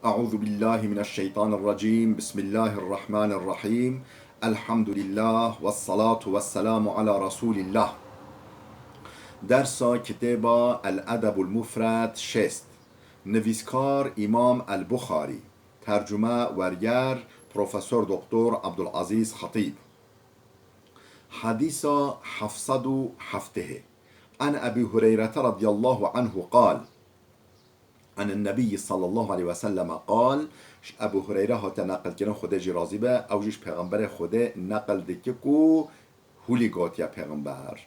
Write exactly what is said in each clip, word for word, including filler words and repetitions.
أعوذ بالله من الشيطان الرجيم. بسم الله الرحمن الرحيم. الحمد لله والصلاة والسلام على رسول الله. Dersa kitêba El Edebul Mufred şêst. Nivîskar Îmam El Buxarî. Tercume werger Profesor Doktor Abdulaziz Xetîb. Hedîsa heft sed û heftê. An Ebî Hureyrete radiyallahu anhu qal. An Nebiyyi sallallahu aleyhi ve selleme qal, ji Ebu Hureyre hate neqilkirin, Xwedê jî razî be, ew jî ji Pêxemberê Xwedê neqil dike ku hûlî gotiye Pêxember,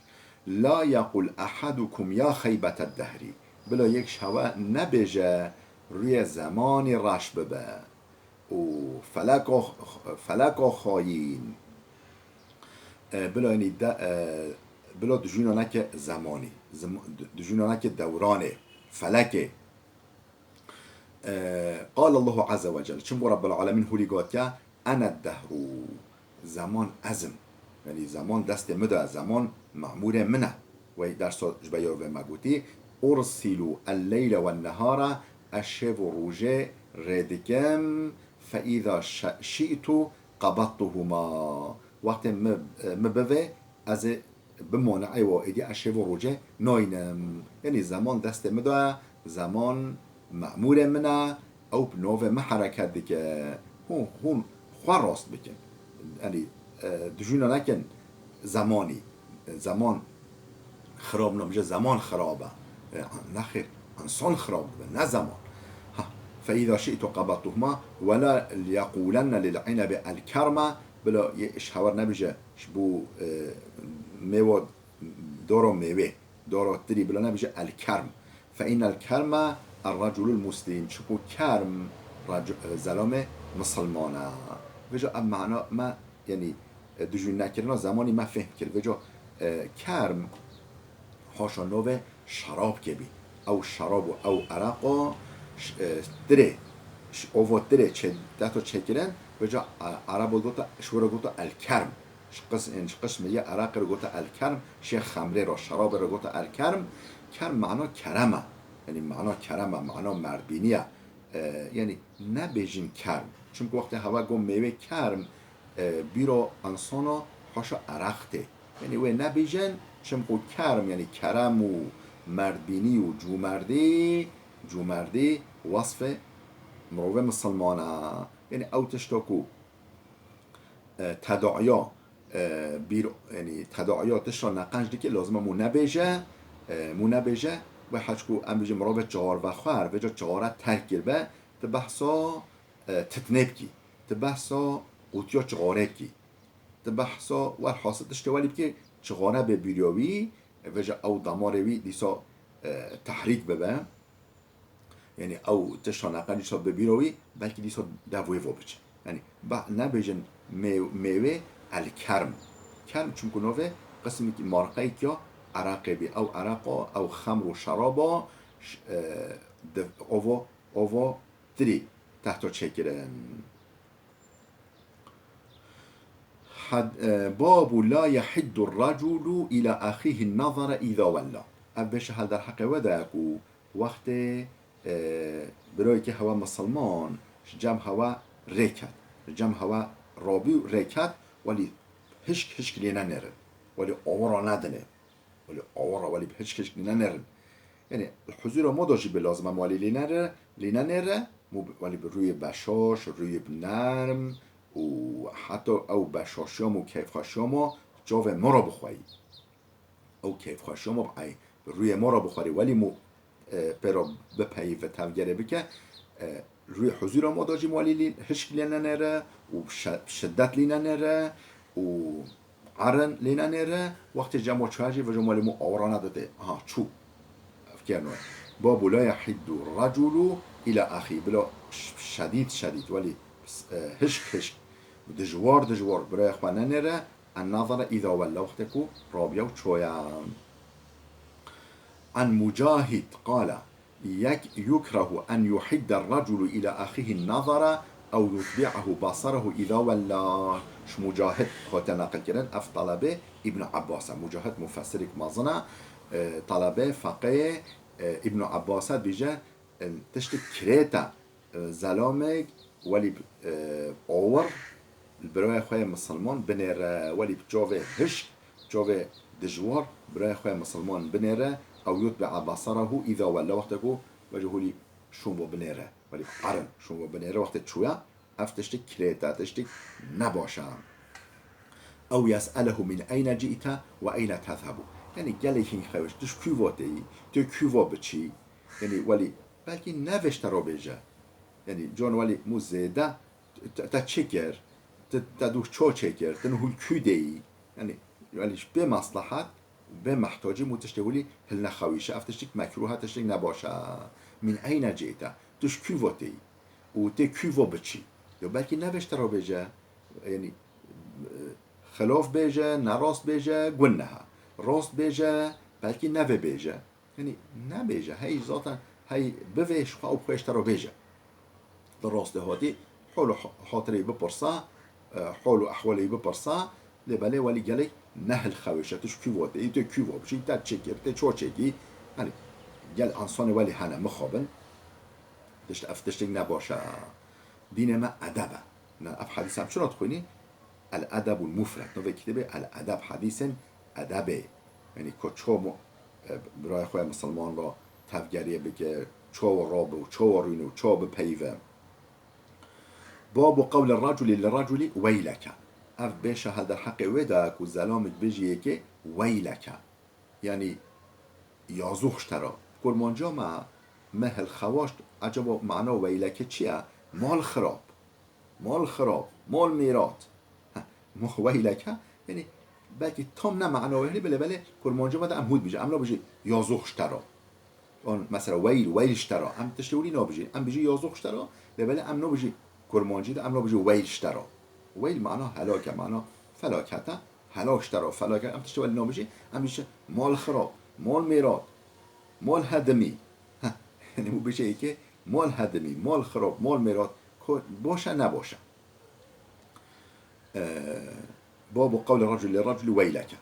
"La yequl ehadukum ya xeybete dehrî." Bila yek ji hewe nebêje, "Rûyê zemanî reş bibe." Û feleko, feleko xayîn. E, bila, yanî de, e, bila dijûna neke zemanî, zem-, dijûna neke dewranê, felekê. E, qal Allahu azze ve cel, çimku Rabbul Alemin hûrî gotiye, "Ene dehru." Zeman ez im. Yanî zeman destê min de, zeman memûrê min e. Wey dersa ji be yar ve me gotî, "Ursilu el-leyle wen-nehara", ez şev û rojê rê dikim, "fe îza şe-, şi'tu qebedtuhuma." Wextê min, min bivê, ez ê bimane, eywa êdî ez şev û rojê naynim. Yanî zeman destê min de, zeman memûrê min e, ew bi navê min hereket dike. Hûn, hûn xwe rast bikin. Yanî, e, dijûna nekin zemanî. Zeman xirab nabêje, zeman xirab e. E, nexêr, însan xirab dibe, ne zeman. Ha, "Fe îza şi'tu qebedtuhuma ve la yequlenne lil inebi el kerme", bila yê ji hewe nebêje, ji bo, e, mêwa, dora mêwê, dora tirî bila nebêje el kerm. "Fe innel kerme er reculul muslim", çiku kerm rec-, e, zelamê misilman e. Vêca ev mana me, yanî, e, dijûn nekirina zemanî me fêhm kir. Vêca, e, kerm haşa navê şerabkê bî. Ew şerab û ew ereqa ş-, e, tirê, ş-, ova tirê çê-, deto çêkirin, vêca, e, Erebo gota, ji we re gota el kerm. Ji qis-, ji qismê yê ereqê re gota el kerm, şê xemrê re, şerabê re gota el kerm. Kerm mana kerem e. Yanî mana kerem e, mana merdbînî ye. E, yanî nebêjin kerm. Çimku wextê hewa got mêwê kerm, e, bîra însana haşa ereq tê. Yanî wê nebêjin, çimku kerm, yanî kerem û merdbînî û cûmerdî, cûmerdî wesfê mirovê misilman e. Yanî ew tişta ku e, tedaiya, e, bîr, yanî tedaiya tişta neqenc dike, lazim e mû nebêje, e, mû nebêje, wê heçku em bêjin mirovê çixar vexwar, vêca çixare terk kiribe, ti behsa, e, titnê bikî, ti behsa qûtiya çixarê bikî, ti behsa werhasil tiştê welî bikî, çixare bê bîriya wî, e, vêca ew damarê wî dîsa, e, tehrîk bibe. Yanî ew tişta neqenc dîsa bi bîra wî, belkî dîsa dev wê ve biçe. Yanî ba-, nebêjin mê-, mêwê el kerm. Kerm çimku navê qismekî marqeyek ya ereqê bî. Ew ereqa, ew xemr û şeraba, ş-, e, di ova, ova tirî tehta çêkirin. Had-, e, babu la yehiddu raculu ila axihi nazara iza wella. Ev beşa hel derheqê we de ye ku wextê, e, birayekî hewa misilman ji cem hewa rê ket, ji cem hewa rabî û rê ket, welî hişk hişk lê nenêrin, welî awara nedinê. Welî awara, welî bi hişk hişk lê nenêrin. Yanî li huzûra me de jî bi lazim e welî lê nere, lê nenêre, mû bi, welî bi rûyê beşaş, rûyê bi nerm û heta ew beşaşiya me û keyfxweşiya me çavê me re bixweyî. Ew keyfxweşiya me bi ey, bi rûyê me re bixwerî. Welî mû, e, pê re bipeyî ve tevgerê bike, e, rûyê huzûra me de jî welî lê hişk lê nenêre û bi şe-, bi şiddet lê nenêre û erin lê nenêre, wextê cem we çûye jî vêca welî mû awra nedide. Aha, çû. Ev kêr nû ye. Babu la yehiddu raculu ila axî. Bila ş-, şedîd şedîd, welî, e, hişk hişk, dijwar dijwar birayê xwe nenêre, en nazara îza wella, wextê ku rabiya û çoya. An Mucahid qala, yek, yukrahu en yuhidda raculu ila axihi nazara ew yutbi'ahu basarahu iza wella. Ji Mucahid hate neqil kirin, ev talebê Îbn Abbas e. Mucahid mufessirek mezin e, e, talebê feqê, e, Îbn Abbas e, dibêje, e, tiştek kirêt e, e, zelamek welî, e, awir li birayê xwe yê misilman binêre, welî bi çavê hişk, çavê dijwar birayê xwe yê misilman binêre, ew yutbi'a basarahu iza wella, wextê ku wecihû lî şûn bo binêre, welî bi erin şûn bo binêre, wextê çûya, ev tiştik kirêt e, tiştik nebaş e. Ew yes'elehu min eyne ci'te ve eyne tezhebu. Yanî gelek hîn xewş, tu ji kû ve têyî, tu kû ve biçî. Yanî welî belkî ne vê ji te re bêje. Yanî con welî mû zêde te, te çi kir? Te, te dû ço çêkir? Te niha hûn kû de yî? Yanî, yanî ji bê meslehet, bê mehtacî mû tiştê hûlî hilnexewîşe. Ev tiştik mekrûh e, tiştik nebaş e. Min eyne cîte? Tu ji kû ve têyî? Û tê kû ve biçî? Yo belkî ne vê ji te re bêje. Yanî, xilof bêje, nerast bêje, guneh e. Rast bêje, belkî ne vê bêje. Yanî nebêje, hey zaten, hey bivê ji xwe û bi xwe ji te re bêje. Li rastê hatî hol û hatirê bipirsa, e, hol û ehwalê bipirsa, lê belê welî gelek nehilxewişe, tu ji kû ve têyî, tu kû ve biçî, te çi kir, te ço çêkî. Yanî gel ensanê welî hene, mixabin. Tişt, ev tiştek nebaş e. Dînê me edeb e. Na, ev hedîs em çira dixwînî? El Edebul Mufred. Navê kitêbê El Edeb, hedîsên edebê. Yanî ku ço mu-, e, birayê xwe misilman re tevgeriyê bike, ço rabe û ço rûne û ço bipeyive. Babu qewli raculi li raculi weyleke. Ev bêşe hel derheqê wê de ku zelamik bêjî yekê weyleke. Yanî yazûx ji te re. Kurmanciya me, me hilxewaşt, ecaba mana weyleke çi ye? Mal xirab. Mal xirab. Mal mêrat. Heh, mal weyleke, yanî belkî tam ne mana wê hilî, belê, belê kurmanciya me de em hû dibêjin. Em nabêjin yazûx ji te re. An mesela weyl, weyl ji te re. Em tiştê wî nabêjin. Em bêjin yazûx ji te re, lê belê em nabêjin kurmancî de, em nabêjin weyl ji te re. Weyl mana helak e, mana felaket e. Helak ji te re, felak e. Em tiştê welî nabêjin. Em bêjin mal xirab, mal mêrat, mal hedimî. Heh, yanî hû bêje yekê mal hedimî, mal xirab, mal mêrat. Ko-, baş e, nebaş e. Babu qewli raculi li raculi weyleke.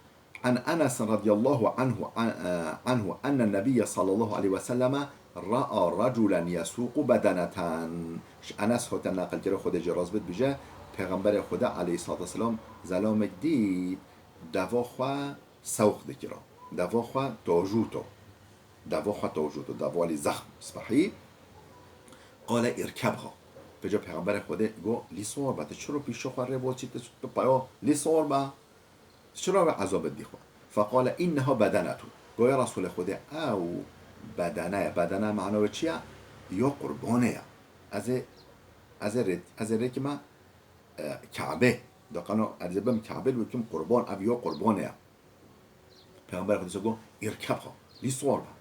An Enes radiyallahu anhu, an, e, anhu enne nebiyye sallallahu aleyhi ve selleme ra'a raculen yesuqu bedeneten. Ji Enes hate neqilkirî, Xwedê jê razî bit, dibêje, Pêxemberê Xwedê aleyhissalatu vesselam zelamek dît deva xwe sewq dikira. Deva xwe tajûto. Deva xwe tewjûto, deva lî zexm, spehî. Qale îrkebha. Vêca Pêxemberê Xwedê got, lî siwar be, tu çiro pîşa xwe rê bo çî, tu bi paya lî siwar be. Tu çira wê ezabê dî xwe? Feqale, inneha bedenetun. Got, ya Resûlê Xwedê, ew bedene ye. Bedene mana wê çi ye? Ya qurbanê ye. Ez ê, ez ê rê, ez ê rêkime, e, Kabe. Da qano ez ê bim Kabe, lê kim qurban, ev ya qurbanê ye. Pêxemberê Xwedê got, îrkebha, lî siwar be.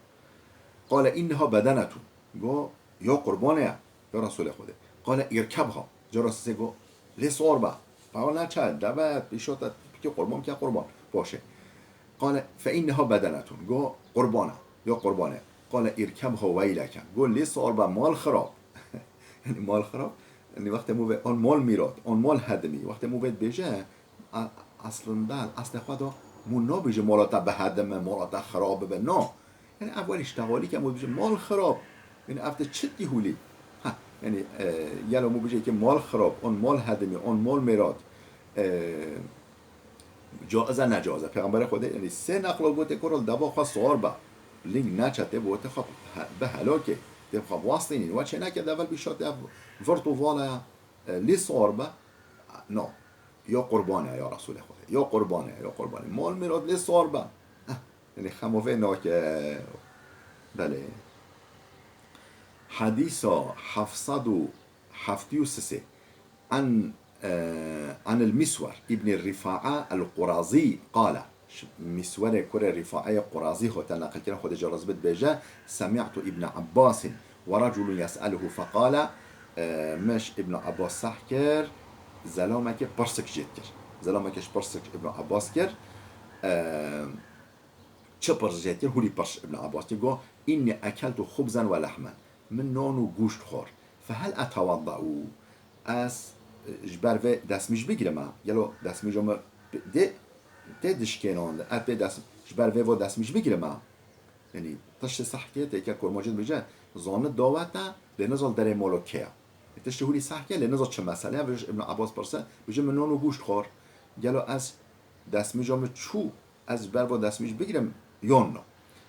Qale, inneha bedenetun. Got, ya qurbanê ye, ya Resûlê Xwedê. Qale, îrkebha. Cara sisê got, lê siwar be. Pawal neçe, deve, pîşo te, bike qurban, bike qurban. Baş e. Qale, fe inneha bedenetun. Got, qurban e, ya qurbanê. Qale, îrkebha weyleke. Got, lê siwar be, mal xirab. Yanî mal xirab. Yanî wextê mû vê, an mal mîrat, an mal hedimî. Wextê mû vê dibêje, A-, aslında, eslê xwe de mû nabêje mala te bihedime, mala te xirab bibe. No. Yanî ev welî ji tevalî ke mû dibêje mal xirab. Yanî ev te çi tî hûlî? Ha, yanî, e, gelo mû bêje ke mal xirab, on mal hedimî, on mal mêrat. E, caiz e, necaiz e? Pêxemberê Xwedê, yanî sê neqla gote, kuro li deva xwe siwar be. Ling neçe tê, bi wetê xwe he-, bi helakê. Tê bi xwe biwastînî. Wa çêneke devel bîşate ev virt û vala ye. E, lê siwar be? No. Ya qurban e, ya Resûlê Xwedê. Ya qurban e, ya qurban e. Mal mîrat lê siwar be. Eh, yanî xema vê nake. Belê. Hedîsa heft sed û heftê û sê. An, e, an el Miswer ibn Rifa'a el Qurazi qala. Ji Miswerê kurê Rîfaeyê Qurazî hate neqilkirin, Xwedê jê razî bit, dibêje, Semî'tu Îbne Ebbasin ve reculun yes'eluhu feqale, e, min ji Îbne Ebbas seh kir, zelamekê pirsik jê dikir. Zelamekê ji pirsik Îbne Ebbas kir, e, çi pirs jê dikir? Hûrî pirs Îbne Ebbas kir, got, Înnî ekeltu xubzen ve lehmen. Min nan û gûşt xwar. Fehel etewedda'u? Ez, e, ji ber vê destmîj bigirime? Gelo destmîja min dê, tê dişkênandin? Ez pê dest, ji ber vê vo destmîj bigirime? Yanî tiştê sehkê têke kurmancî dibêje, zanit dawet e, lê nizan derê molo kê ye. Tiştê hûrî sehk e, lê niza çi mesele ye, vêj Ibn Abbas pirse, bêje min non û goşt xwar. Gelo ez destmîja min çû, ez ji ber va destmîj bigirim, yan na?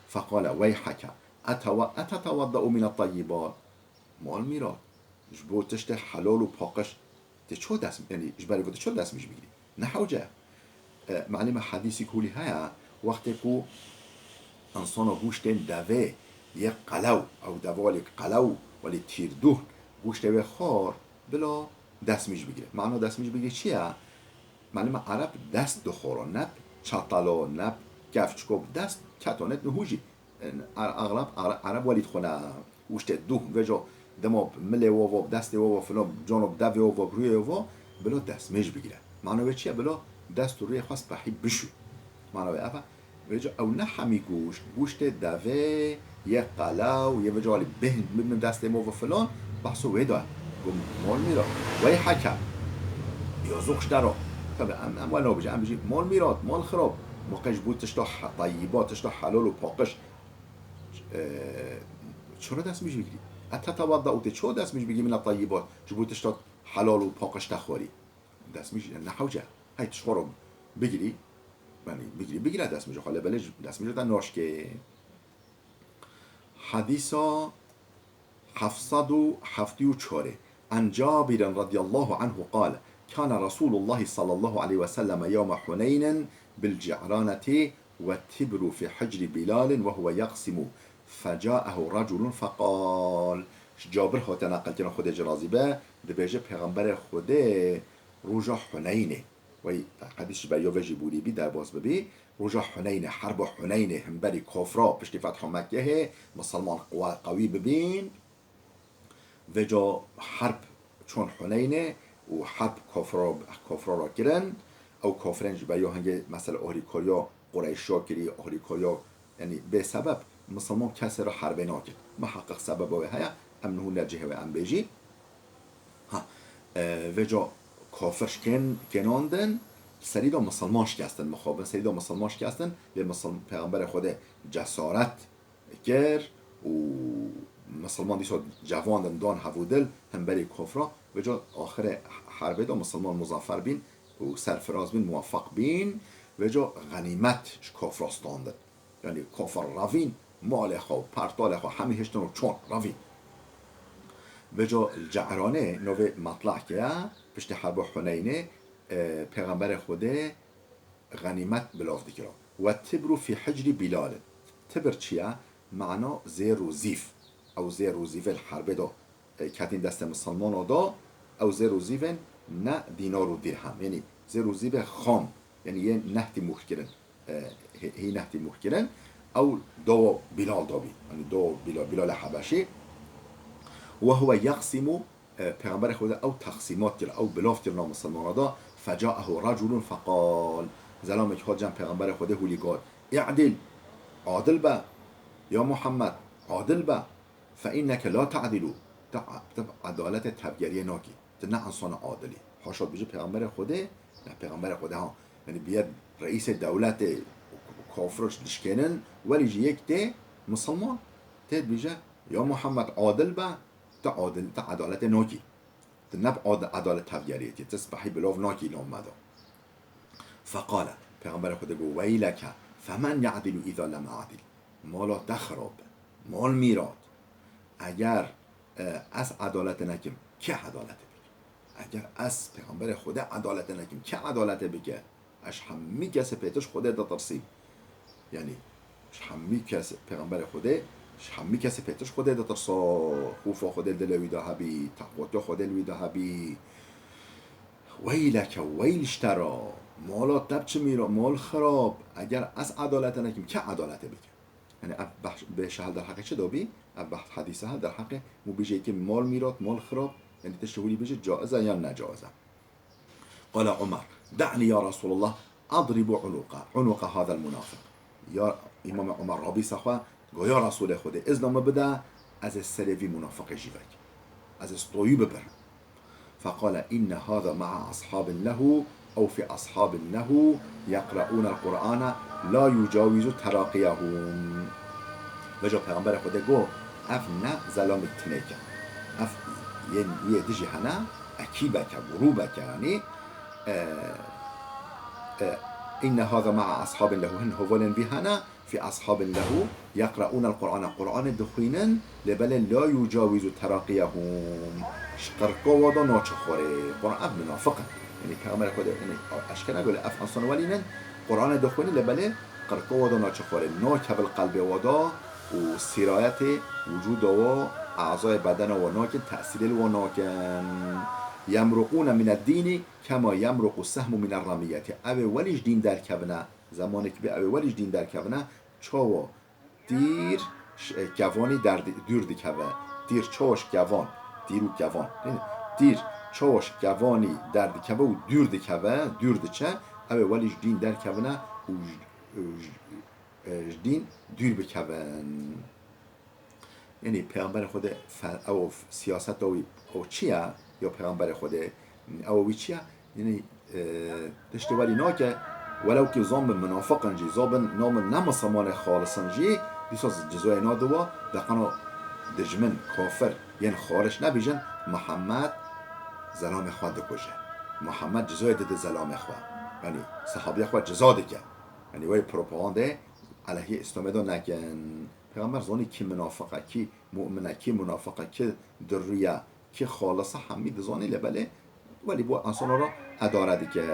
Feqale, weyheke, etewe-, etetewedda'u mine teyyibat? Mal mîrat, ji bo tiştê helal û paqij, tê ço dest, yanî ji ber va tê ço destmîj bigirî? Ne hewce ye. E, malûm e, hedîsîk hûlî heye, wextê ku insana goştên devê yê qelew, ew deve welî qelew, welî tîrduh, goştê wê xwar, bila destmîj bigire. Mana destmîj bigire çi ye? Malûm e, Ereb dest dixwara, ne bi çatalo, ne bi kevçiko, bi dest ketonet nihû jî. E, er-, axlab Are-, Ereb welî dixwine goştê duh, vêca dema bi milê we va, bi destê we va, filan, cano bi devê we va, bi rûyê we va, bila destmêj bigire. Mana wê çi ye? Bila dest û rûyê xwe spehî bişû. Mana wê ev e. Vêca ew ne hemî goşt, goştê devê yê qelew, yê vêca welî bêhn bibin destê me ve filan, behso wê da. Got, mal mîrat, weyheke, yazûk ji te re. Tabi em, em wê nabêjin, em bêjin, mal mîrat, mal xirab. Ma qey ji bo tişta he-, teyyibat, tişta helal û paqij, e, çira destmîj bigirî? Etetewedda'u, tê ço destmîj bigirî mine teyyibat, ji bo tişta helal û paqij te xwarî? Destmîj ne hewce. Hey, tu ji xwe re bigirî, yanî bigirî, bigire destmîja xwe, lê belê ji destmîja te naşkê. Hedîsa heft sed û heftê û çar. An Cabirin radiyallahu anhu qal, kana Resulullahi sallallahu aleyhi ve sellem yevme Huneynin bil Ci'raneti ve tibru fi hicri Bilalin ve huve yaqsimu, fecaehu reculun feqal. Ji Cabir hate neqilkirin, Xwedê jê razî be, dibêje, Pêxemberê Xwedê roja Huneynê, wey hedîs ji beriya vê jî borî bî, derbas bibî, roja Huneynê, herba Huneynê, hemberî kofra, piştî fetha Mekkehê, misilman qwe-, qewî bibîn, vêca herb çûn Huneynê û herb kofra, kofra re kirin. Ew kofrên ji beriya hingê, mesela, ohrîkariya Qureyşa kirî, ohrîkariya, yanî bê sebeb misilman kesê re herbê nakir. Miheqqiq sebeba wê heye, em niha ne cihê wê em bêjî. Ha, e, vêca kafir ji kên-, kênandin, serî de misilman şikestin, mixabin, serî de misilman şikestin, lê misil-, Pêxemberê Xwedê cesaret kir û misilman dîsa cevandin, dan hevûdil, hemberî kofra, vêca axirê herbê de misilman muzafer bîn û serfiraz bîn, muweffeq bîn, vêca xenîmet ji kofra standin. Yanî kofir revîn, malê xwe û pertalê xwe hemî hiştin û çûn revîn. Vêca li Ce'ranê, navê metlekê ye, piştî herba Huneynê, e, Pêxemberê Xwedê xenîmet bilav dikira. Ve tibru fî hicrî Bîlalin. Tibr çi ye? Mana zêr û zîv. Ew zêr û zîvê li herbê de e, ketîn destê misilmana da, ew zêr û zîvên ne dînar û dîrhem, yanî zêr û zîvê xam, yanî yên nehtî mûh kirin, e, hê-, hî nehtî mûh kirin, ew dawa Bîlal dabî, yanî dawa Bîlal, Bîlalê Hebeşî. Ve huve yaqsimu, e, Pêxemberê Xwedê ew teqsîmat kir, ew bilav kirina misilmana da, fecaehu reculun feqal, zelamek hat cem Pêxemberê Xwedê hûlî got, "I'dil, adil be, ya Muhammed, adil be." Fe inneke la ta'dilu. Tu, tu edaletê tevgeriyê nakî. Tu ne insana adilî. Haşa dibêje Pêxemberê Xwedê, ne Pêxemberê Xwedê ha. Yanî biyet reîsê dewletê, kafir dişkênin, welî jî yek tê misilman, tê dibêje, ya Muhammed adil be, tu adil, tu edaletê nakî. Tu ne bi ad-, edalet tevgeriyê tê, tu spehî bilov nakî lom me da. Feqale, Pêxemberê Xwedê got, "Weyleke, femen ya'dilu îza lem a'dil?" Mala te xirab be, mal mîrat. Eger, e, ez edaletê nekim, kê edaletê bike? Eger ez, Pêxemberê Xwedê, edaletê nekim, kê edaletê bike? Ez ji hemî kesê pêtir ji Xwedê ditirsîm. Yanî, ji hemî kes, Pêxemberê Xwedê, ji hemî kesê pêtir ji Xwedê ditirsa, xûfa Xwedê dilê wî de hebî, teqwatiya Xwedê li wî de hebî. Weyleke, weyl ji te re, mala te biçimî re, mal xirab, eger ez edaletê nekim, kê edaletê bike? Yanî ev behs, bêşe hel derheqê çi de bî? Ev behs hedîse hel derheqê mubîjê yekê mal mîrat, mal xirab, yanî tiştê hûrî bêje caiz e yan necaiz e? Qala Umar, "Da'ni ya Resulallah, adribu unuqa, unuqa hadal munafiq." Ya Îmam Umar rabîsa xwe, go, "Ya Resulê Xwedê, izna min bide, ez ê serê vî munafiqê jî vekim. Ez ê stoyî bibirim." Feqale, "Inne hada ma'a ashabin lehu, ew fi ashabin lehu, yeqre'ûnel Qur'ane, la yucawizu teraqiyahum." Vêca Pêxemberê Xwedê go, "Ev ne zelamê tinêk e. Ev yên wî yê dijî hene, ekîbeke, grûbeke, yanî, e, e, inne hâze ma'a ashabin lehu, hin hovalên vî hene, fi ashabin lehu, yeqre'ûnel Qur'ane, Qur'anê dixwînin, lê belê la yucawizu teraqiyehum, ji qirka wa da naçe xwarê. Quran ev munafiq in. Yanî Pêxemberê Xwedê, yanî eşkere gule ev insan welînin, Quranê dixwînin, lê belê qirka wa da naçe xwarê, nakevil qelbê wa da û sîrayetê wicûda wa, ezayê bedena wa nakin, tesîrê li wa nakin. Yemruqûne mined dînî kema yemruqu sehmu miner remiyetî. Ew ê welî ji dîn derkevine, zemanekî bê ew ê welî ji dîn derkevine, çawa tîr ş-, e, kevanî derdî-, dûr dikeve. Tîr çawa ji kevan, tîr û kevan. Değil mi? Tîr çawa ji kevanî derdikeve û dûr dikeve, dûr diçe, ew ê welî ji dîn derkevine û ji, û ji, e, ji dîn dûr bikevin. Yanî Pêxemberê Xwedê fe-, ew f-, siyaseta wî ew çi ye? Ya Pêxemberê Xwedê ew wî çi ye? Yanî, e, tiştê welî nake, welew kî zan bin munafiq in jî, zan bin, zan bin ne misilmanê xalis in jî, dîsa cizayê nade wa, de qeno dijmin, kafir, yên xaric nebêjin, Muhammed zelamê xwe dikuje. Muhammed cizayê dide zelamê xwe. Yanî sehabiya xwe ciza dike. Yanî wê propagandê aleyhê Îslamê de nekin. Pêxember zanî kî munafiq e, kî mu'min e, kî munafiq e, kî dirû ye, kî xalis e, hemî dizanî, lê belê welî bo insana re edare dikir.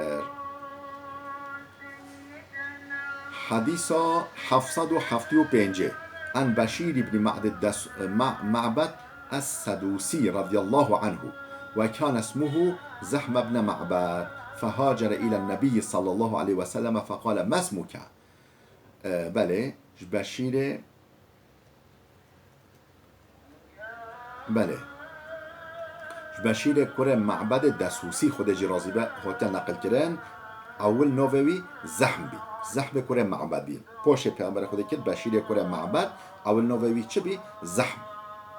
Hedîsa heft sed û heftê û pêncê. An Beşîr ibn Ma'd des-, Ma-, Ma'bed Es-Sedûsî radiyallahu anhu. Ve kâne ismuhu Zehme ibn Ma'bed. Fehacere îlen Nebiyyi sallallahu aleyhi ve selleme feqale, "Ma ismuke?" E, belê, ji Beşîrê, belê. Ji Beşîrê kurê Ma'bedê Desûsî, Xwedê jî razî be, hatiye neqilkirin. Ewil navê wî Zehm bî. Zehmê kurê Ma'bed bî. Paşê Pêxemberê Xwedê kir Beşîrê kurê Ma'bed. Ewil navê wî çi bî? Zehm.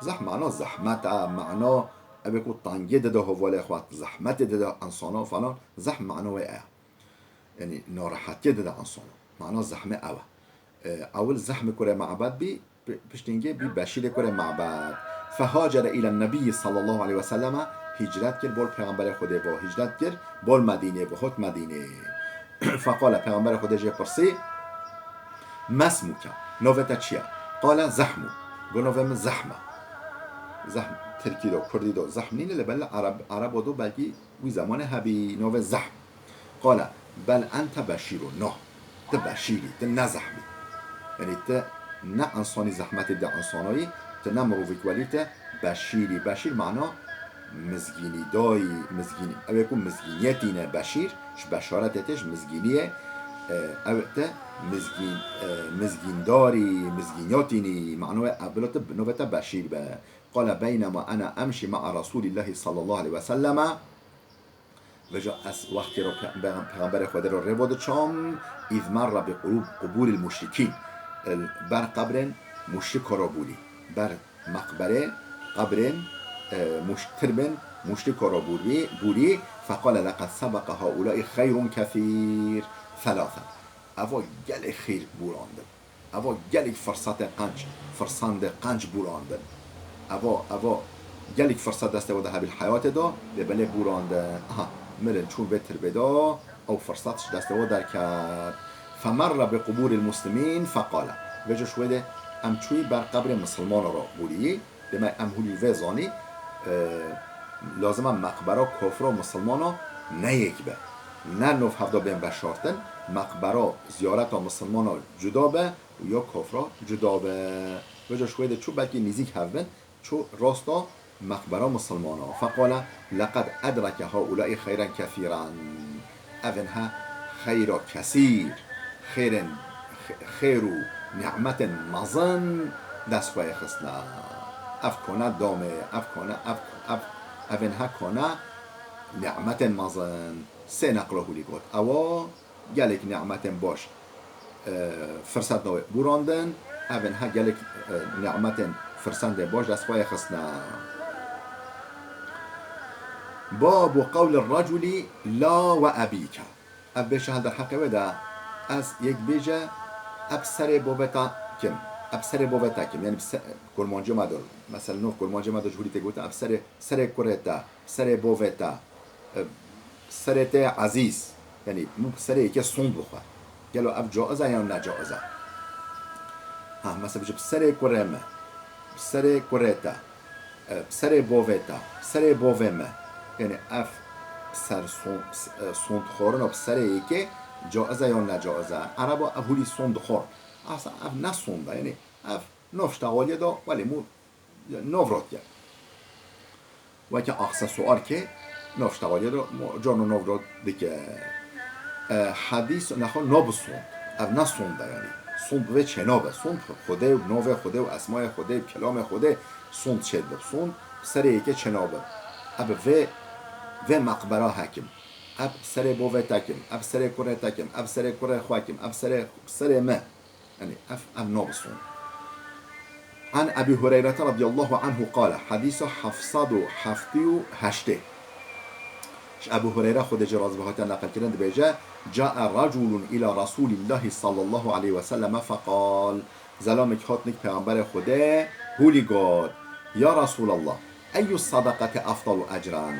Zehm mana zehmet e, mana ew ê ku tengê dide hevalê xwe, zehmetê dide insana falan. Zehm mana wê e. Yanî narahetiyê dide insana. Mana zehmê ew e. E, ewil Zehmê kurê Ma'bed bî, pi-, piştî hingê bî Beşîrê kurê Ma'bed. Fehacere îlen Nebiyyi sallallahu aleyhi ve selleme, hicret kir, bol Pêxemberê Xwedê bo, hicret kir, bol Medînê bo, hot Medînê. Feqale, Pêxemberê Xwedê jê pirsî, "Ma ismuke?" Navê te çi ye? Qale, "Zehmu." Got, "Navê min Zehm e." Zehm, Tirkî de, Kurdî de Zehm nîne, lê belê Ereb, Erebo de belkî wî zemanê hebî, navê Zehm. Qale, "Bel ente Beşîrun." Na, tu Beşîrî, tu ne Zehmî. Yanî tu ne insanî zehmetê de insanayî, tu ne mirovîk welî, tu Beşîrî. Beşîr mana mizgînî dayî, mizgînî. Ew ê ku mizgîniyê tîne Beşîr, ji beşaretê tê, ji mizgîniyê, e, ew te mizgîn, e, mizgîndarî, mizgîniya tînî. Manoya ev bila tu navê te Beşîr be. Qale, "Beynema ene emşî ma'a Resûlîllahî sallallahu aleyhi ve selleme." Vêca ez wextê ro pe-, pe-, Pêxemberê Xwedê ro rêvo diçam, "Îz merra bi qurûb-, qubûril muşrikîn." Ber qebrên muşriko ro bûrî. Ber meqberê qebrên, e, muşk-, tirbên muşriko ro bûrî, bûrî, feqale, "Leqed sebeqe haulâi xeyrun kesîr." Selase. Eva gelek xêr bûrandin. Eva gelek firsatê qenc, firsandê qenc bûrandin. Eva, eva gelek firsat destê we de hebî li heyatê de, lê belê bûrandin. Aha, mirin çûn vê tirbê de, ew firsat ji destê we derket. Femerra bi qubûril muslimîn feqala. Vêca ji wê de em çûyî ber qebrê misilmana re bûrî. Dema em hûlî vê zanî, e, lazim e meqbera kofra misilmana ne yek be. Ne nov hevda bên veşartin, meqbera ziyareta misilmana cuda be û ya kofra cuda be. Vêca ji wê de çû belkî nîzîk hev bin, çû rasta meqbera misilmana. Feqala, "Leqed edreke haulai xeyran kesîran." Ev in he xeyra kesîr, xêrên, xe-, xêr û nîmetên mezin dest xwe yê xistine. Ev kone damê, ev kone, ev, ev, ev in he kone nîmetên mezin. Sê neqla hûlî got. Ewa gelek nîmetên baş, e, firsat navê bûrandin, ev in he gelek, e, nîmetên firsandê baş dest xwe yê xistine. Babu qewlir reculi la we ebîke. Ev bêje hel derheqê wê de, ez yek bêje, ev serê bobeta kim? Ev serê bovê te kim, yanî bi se-, kurmancê me de, mesela nov kurmancê me de ji hûrî tê gotin, ev serê, serê kurê te, serê bovê te, e, serê te ye ezîz. Yanî min bi serê yekê sond bixwe. Gelo ev caiz e yan ne caiz e? Ha, mesela bije bi serê kurê me, bi serê kurê te, e, bi serê bovê te, serê bovê me. Yanî ev ser son-, s-, e, sondxorin û bi serê yekê caiz e yan ne caiz e? Ereba ev hûrî sond dixor. Asa ev ne sond e, yanî ev nov ştexaliyê de, welê mû nov rot ye. Weke aksesuar ke nov ştexaliyê de, mo-, carno nov rot dike. E, hedîs nexwe nabe sond. Ev ne sond e yanî. Sond bi vê çênabe. Sond Xwedê û navê Xwedê û esmayê Xwedê û kelamê Xwedê sond çêdibe. Sond bi serê yekê çênabe. Ev bi vê, vê meqbera hekim. Ev serê bovê te kim. Ev serê kurê te kim. Ev serê kurê xwe kim. Ev serê, serê me. Yanî ev, ev nabe sond. An Ebî Hureyrete radiyallahu anhu qale, hedîsa heft sed û heftê û heştê. Ji Ebû Hureyre Xwedê jê razî be hatiye neqilkirin dibêje, cae raculun ila Rasûlîllahî sallallahu aleyhi ve selleme feqal, zelamek hat nik Pêxemberê Xwedê hûlî got, ya Resûlallah, eyyû sadaqati efdalu ecran,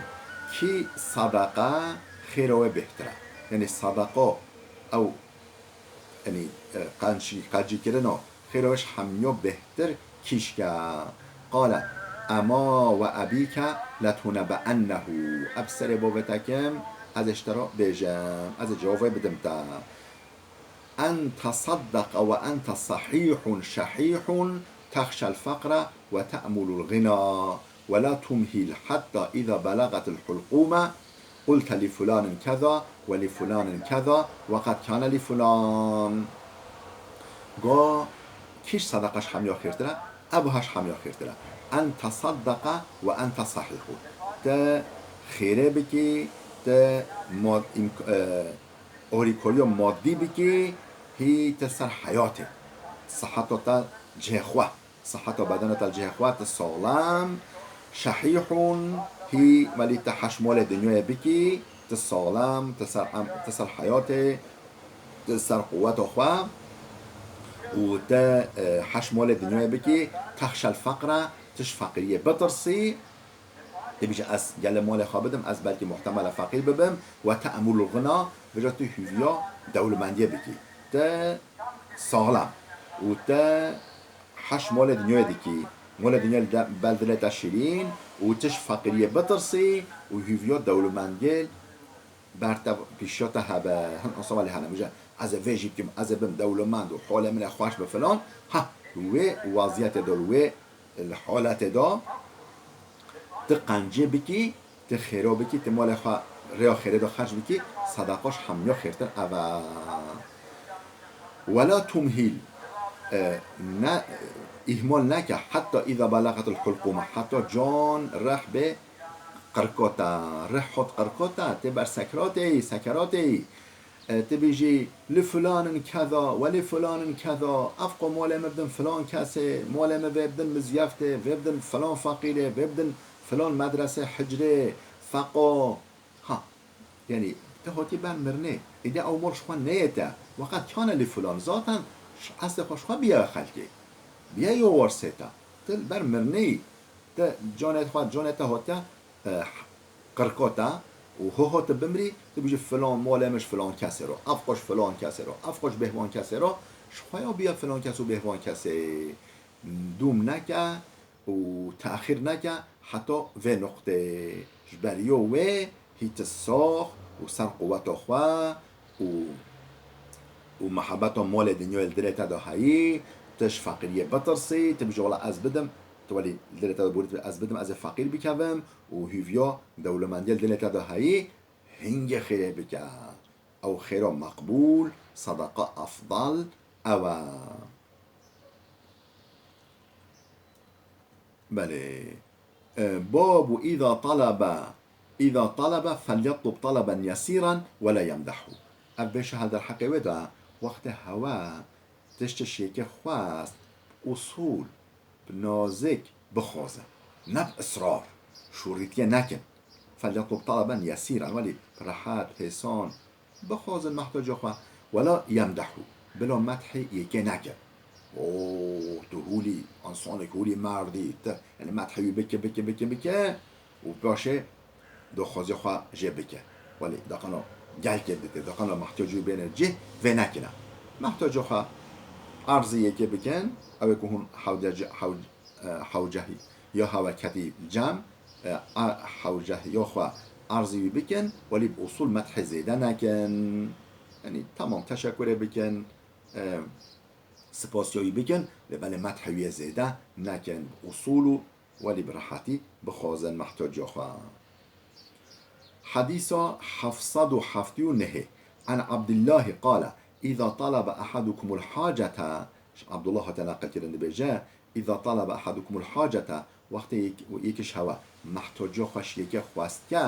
kî sadaqa xêra wê bêhtir e? Yanî sadaqa ew Yanî, e, qencî-, qencîkirina xêra wê ji hemiya bêhtir kîşk e. Qale, ema we ebîke letunebe'ennehu. Ev serê bovê te kim, ez ê ji te re bêjim, ez ê cevabê bidim te. En tesaddeqe ve ente sahîhun şehîhun texşel feqre ve te'mulul ğina ve la tumhîl hetta îza belegatil hulqûme. Qulte li fulanin keza ve li fulanin keza ve qed kane li fulan. Go kîş sedeqa ji hemiya xêrtir e, ev wiha ji hemiya xêrtir e. En tesaddeqa ve ente sahîhu. Te xêrê bikî, te mad-, îmk-, e, alîkariya madî bikî, hî te ser heyatê. Siheta te cihê xwe. Siheta bedena te li cihê xwe, tu saxlem, şehîhun, hî welî tu heş malê dinyayê bikî, tu saxlem, tu ser em-, tu ser heyatê, tu ser quweta xwe û tu, e, heş malê dinyayê bikî, texşel feqre, tu ji feqîriyê bitirsî, tu bêjî, ez gelê malê xwe bidim, ez belkî muhtemel e feqîr bibim, ve te'mulul ğina, vêca tu hîviya dewlemendiyê bikî. Tu saxlem û tu heş malê dinyayê dikî. Malê dinyayê li de-, bel dilê te şirîn û tu ji feqîriyê bitirsî û hîviya dewlemendiyê ber te, pîşiya te hebe. Hin insan welê hene, bije, ez ê vê jî bikim, ez ê bim dewlemend û halê min ê xweş bi filan. Ha, wê weziyetê de, wê li haletê de tu qencê bikî, tu xêra bikî, tu malê xwe rêya xêrê de xerc bikî, sedeqa ji hemiya xêrtir ev e. Wela tumhîl, e, ne, îhmal neke, hetta îza belegatil hulqûme, hetta can rih bê qirkota, rih hot qirkota, tê ber sekratê, sekeratê. E, tu bêjî, li fulanin keza, we li fulanin keza, ev qo malê min bidin filan kesê, malê min vê bidin mizyeftê, vê bidin filan feqîrê, vê bidin filan medresê hicrê, feqo. Ha, yanî, tu hatî ber mirinê, îde ew mal ji xwe neyê te, we qet kane li fulan, zaten ji eslê xwe ji xwe biye xelkê, biye yo warsê te, tu li ber mirinê yî, tu canê xwe, canê te hatiye, e, qirkota û ho ho tu bimrî, tu bêjî filan malê min ji filan kesê re, ev qo ji filan kesê re, ev qo ji bêhvan kesê re, ji xwe ya biya filan kes û bêhvan kesê. Dûm neke û texîr neke heta vê nuqtê. Ji beriyo wê hî tu sax û ser quweta xwe û, û mihebeta malê dinyayê li dilê te de heyî, tu ji feqîriyê bitirsî, tu bêjî, wela ez bidim, tu welî li dilê te de borî, ez bidim, ez ê feqîr bikevim, û hîviya dewlemendiyê li dilê te de heyî, hingê xêrê bike. Ew xêra meqbûl, sedeqa efdal ew e. Belê. E, babu îza talebe, îza talebe felyetlub taleben yesîran we la yemdehu. Ev bêşe hel derheqê wê de, wextê hewe tişt tişt yekê xwest, usûl, bi nazik bixwaze, ne bi israr, şûrîtiyê nekin. Felyetlub taleben yesîran, welî bi rehet, hêsan, bixwazin mehtaca xwe. Wela yemdehu, bila medhê yekê nekin. "Oo, tu hûlî, însanek hûlî merdî, tu, yanî, methê wî bike, bike, bike, bike û paşê daxwazê xwe jê bike." Welê, deqana gelkê dite, deqana mehtacê wî bêne cih, vê nekine. Mehtacê xwe erzî yekê bikin, ew ê ku hûn hewdece-, hew-, e, hewcehî ya hewe ketî cem, e, a, hewcehî ya xwe erzî wî bikin, welî bi usûl methê zêde nekin. Yanî, temam, teşekurê bikin, e, spasiya wî bikin, lê belê methê wî yê zêde nekin, bi usûl û welî bi rehetî bixwazin mehtacê xwe. Hedîsa heft sed û heftê û nehê. An Abdillahî qale, "Îza talebe ehadukumul hacete", ji Abdullah hate neqilkirin, dibêje, "Îza talebe ehadukumul hacete", wextê yek, yek ji hewe mehtacê xwe ji yekê xwest ke,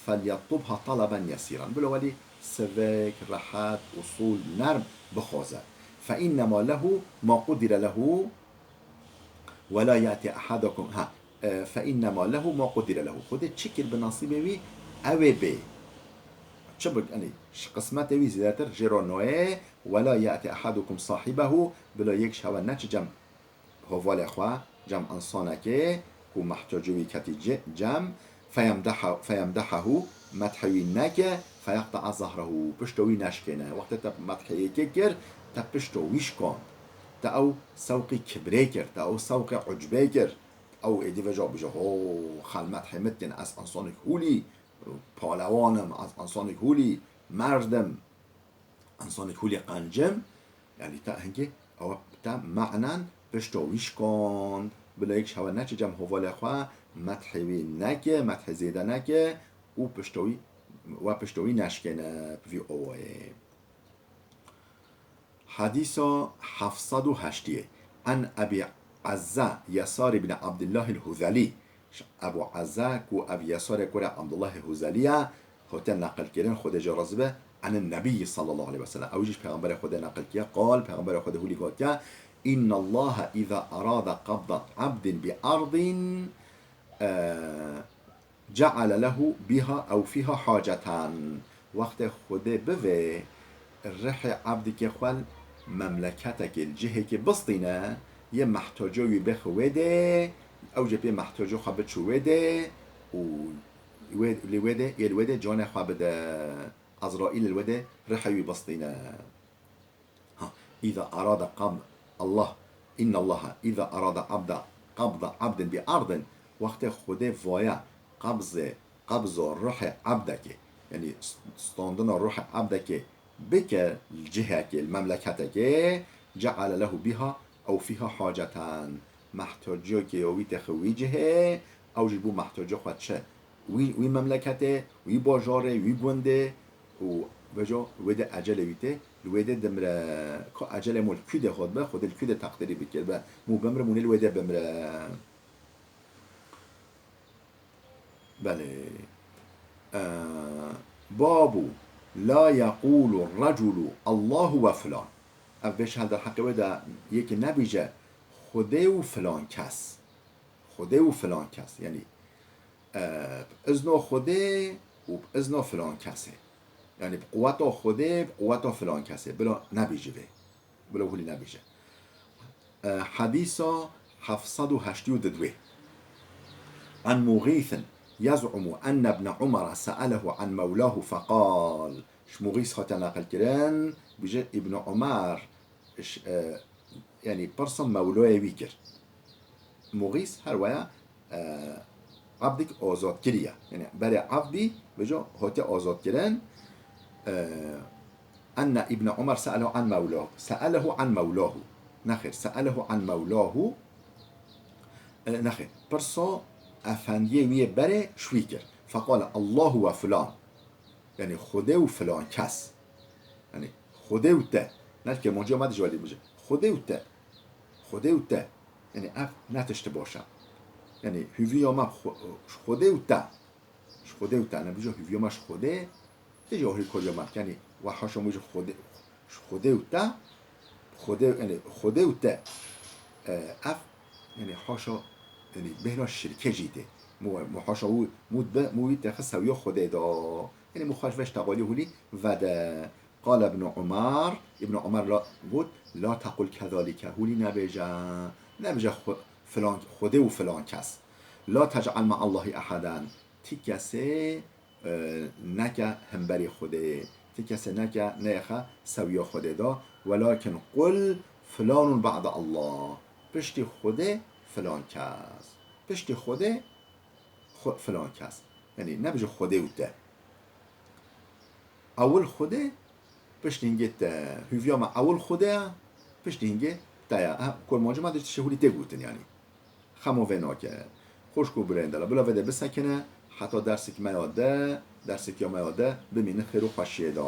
"Felyetlubha taleben yesîran." Bila welî sivik, rehet, usûl, nerm bixwaze. "Fe innema lehu ma qudire lehu." Wela ya'ti ahadukum, ha, e, fe innema lehu ma qudire lehu. Xwedê çi kir bi nasîbê wî, ew ê bê. Çi bi, yanî, ji qismetê wî zêdetir jê re nayê, wela ya'ti ahadukum sahibehu, bila yek ji hewe neçi cem hovalê xwe, cem însanekê ku mehtacê wî ketî ce-, cem, feyemdeha-, feyemdehahu, methê wî neke, feyaqta'a zahrehu, pişta wî neşkêne. Wextê te methê yekê kir, te pişta wî şikand. Te ew sewqî kibrê kir, te ew sewqê ucbê kir. Ew êdî veja bije, "Ho, xel methê min dikin, ez însanek hûlî, palewan im, ez însanek hûlî, merd im, însanek hûlî qenc im." Yanî te hingê ew te ma'nen pişta wî şikand. Bila yek ji hewe neçe cem hovalê xwe, methê wî neke, methê zêde neke û pişta wî, we pişta wî neşkêne bi vî awayê. Hedîsa heft sed û heştê. An Ebî Ezze Yesar ibn Abdillahil Huzelî. Ji Ebû Ezze ku ev Yesarê kurê Abdullahê Huzelî ye, hate neqilkirin, Xwedê jê razî be, anin Nebî sallallahu aleyhi ve sellem. Ew jî ji Pêxemberê Xwedê neqil kiye, qal, Pêxemberê Xwedê hûlî gotiye, "Innallaha îza arada qabda abdin bi ardin, e, ceale lehu biha ew fiha haceten." Wextê Xwedê bivê rihê ebdikê xwe li memleketekê, li cihekê bistîne, yê mehtacê wî bêxe wê dê, ew jê pê mehtacê xwe biçû wê dê û wê, li wê dê, yê li wê dê canê xwe bide. Ezraîl li wê dê rihê wî bistîne. Ha, îza arada qab-, Allah, innallaha îza arada abda, qabda abdin bi ardin, wextê Xwedê vaya qabzê, qabzo ruhê abdekê, yanî s-, standina ruhê abdekê bike li cihekê, li memleketekê, ceale lehu biha ew fiha haceten. Mehtaciyokê ya wî têxe wî cihê, ew jî bû mehtacê xwe çi wî, wî memleketê, wî bajarê, wî gundê û vejo wê de ecelê wî tê, li wê de dimre. Ka ecelê mo li kû de hot be, Xwedê li kû de teqdîrî bikir be. Mû bimrim û nê li wê de bimre. Belê. Ee, babu la yaqulu reculu Allahu ve filan. Ev bêş hel derheqê wê de yekî nebîje Xwedê û filan kes. Xwedê û filan kes. Yanî, e, bi izno Xwedê û bi izno filan kesê. Yanî bi quweta Xwedê, bi quweta filan kesê. Bila nebîje vê. Bila hûlî nebîje. E, hedîsa heft sed û heştê û didwê. An Muğîsin yez'umu enne ibne Umara se'elehu an mewlahu feqal. Ji Muğîs hate neqilkirin, bije Îbn Umar, ş-, e, yanî pirsa mewloyê wî kir. Muğîs her waya, e, abdik azad kiriye. Yanî berê abdî, bije hate azad kirin. E, enne Îbne Umar se'elehu an mewlahu. Se'elehu an mewlahu. Nexêr, se'elehu an mewlahu. E, nexêr, pirsa efendiyê wî yê berê ji wî kir. Feqale Allahu ve filan. Yanî Xwedê û filan kes. Yanî Xwedê û te. Ne li Kirmanciya me dijwarî bije. Xwedê û te. Xwedê û te. Yanî ev ne tiştî baş e. Yanî hûviya me xwe-, ji Xwedê û te. Ji Xwedê û te. Ne bijo hûviya me ji Xwedê. Tê jî ahî koca me. Yanî we haşa min ji Xwedê, ji Xwedê û te. Xwedê, yanî Xwedê û te. E, ev, yanî haşa, yanî bêhna şirkê jî tê. Mû, mû haşa wî, mû dibe, mû wî texe sewiya Xwedê da. Yanî mû xwe ji ve ji teqalî hûlî vede. قال ابن عمر، Îbn Umar la got, "La tequl kezalike, hûlî nebêje, nebêje xwe-, filan, Xwedê û filan kes. La tec'al me'allahi ehaden, ti kesê, e, neke hemberî Xwedê, ti kesê neke neyexe sewiya Xwedê de, welakin qul filanun ba'de Allah, piştî Xwedê filan kes, piştî Xwedê xwe-, filan kes." Yanî nebêje Xwedê û te. Ewil Xwedê, piştî hingê te. Hûviya me ewil Xwedê ye, piştî hingê te ye. Ha, kurmancî me de tiştê hûlî tê gotin yanî. Xema vê nake. Xwişk û birayên delal, bila vê de bisekine, heta dersek me ya de, dersek ya me ya de, bimînin xêr û xweşiyê de.